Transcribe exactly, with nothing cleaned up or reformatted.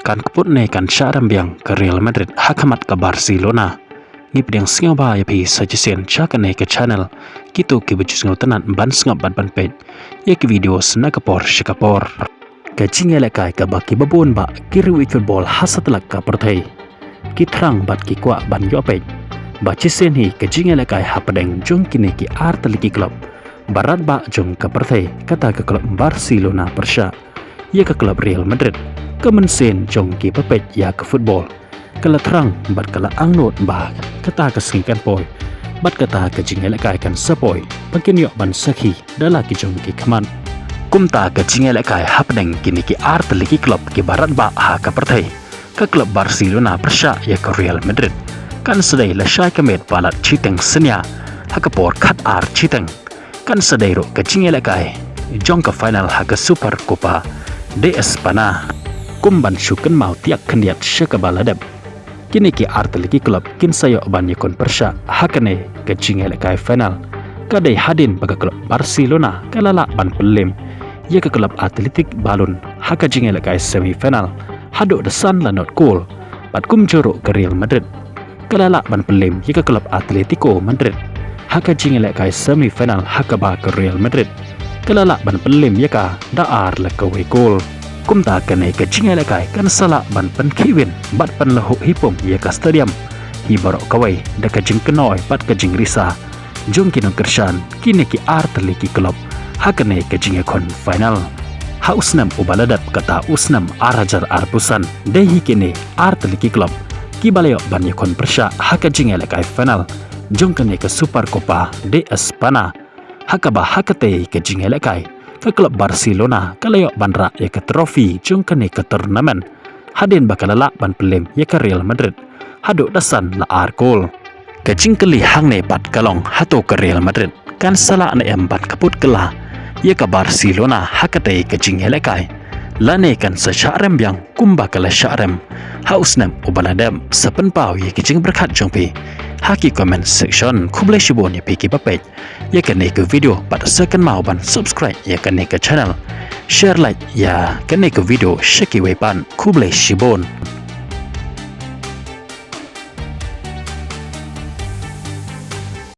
Kan kput ne kan shah rem biang ka Real Madrid ha khmat ka Barcelona? Ngi pdiang sngewbha ïa phi sa shisien sha kane ka channel. Kito kiba ju sngewtynnat ban sngap bad ban peit ïa ki video na ka por sha ka por. Ka jingïalehkai kaba kiba bun bah ki riew ïeit football ha satlak ka pyrthei ki thrang bad ki kwah ban ïoh peit ba shisien hi ka jingïalehkai hapdeng jong kine ki artylli ki club ba radbah jong ka pyrthei, kata ka club Barcelona pyrshah ïa ka club Real Madrid, ka mynsiem jong kiba peit ïa ka football ka la thrang bad ka la angnud ba kata ka sngi kan poi bad kata ka jingïalehkai kan sa poi ba kin ïoh ban sakhi da la ki jong ki khmat. Kumta ka jingïalehkai hapdeng kine ki artylli ki club kiba radbah ha ka pyrthei, ka club Barcelona pyrshah ïa ka Real Madrid, kan sa dei lashai ka miet palat shiteng synñia ha ka por khatar shiteng. Kan sa dei ruh ka jingïalehkai jong ka final ha ka Super Copa de España, kum ban shu kynmaw tiak khyndiat sha kaba la dep. Kine ki artylli ki club kin sa ïoh ban ïakhun pyrshah ha kane ka jingïalehkai final. Ka dei hadien ba ka club Barcelona ka la lah ban pynlem ïa ka club Athletic Balun ha ka jingïalehkai semi final haduh da san la nod kol. Bad kumjuh ruh ka Real Madrid ka la lah ban pynlem ïa ka club Atletico Madrid ha ka jingïalehkai semi final, ha kaba ka Real Madrid ka la lah ban pynlem ïa ka da ar la kawei kol. Kumta kane ka jingïalehkai kan sa lah ban pynkhihwin bad pynlahuh hi pum ïa ka stadium hi baroh kawei da ka jingkynnoh bad ka jingrisa jong ki nongkyrshan kine ki artylli ki club ha kane ka jingïakhun final. Ha u snem uba la dep, kata u snem ar hajar arphew san, dei hi kine artylli ki club kiba la ïoh ban ïakhun pyrshah ha ka jingïalehkai final jong kane ka Super Copa de España, ha kaba ha katei ka jingïalehkai ka club Barcelona ka la ïoh ban rah ïa ka trophy jong kane ka tournament hadien ba ka la lah ban pynlem ïa ka Real Madrid haduh da san la ar kol. Ka jingkylli hangne bad ka long, hato ka Real Madrid kan sa lah ne em ban kput kylla ïa ka Barcelona ha katei ka jingïalehkai, lane kan sa shah rem biang kumba ka la shah rem ha u snem uba la dep? Sa pynpaw ïa ki jingpyrkhat jong phi ha ki comment section. Khublei shibun ïa phi kiba peit ïa kane ka video, bad sa kynmaw ban subscribe ïa kane ka channel, share, like ïa kane ka video sha kiwei pat. Khublei shibun.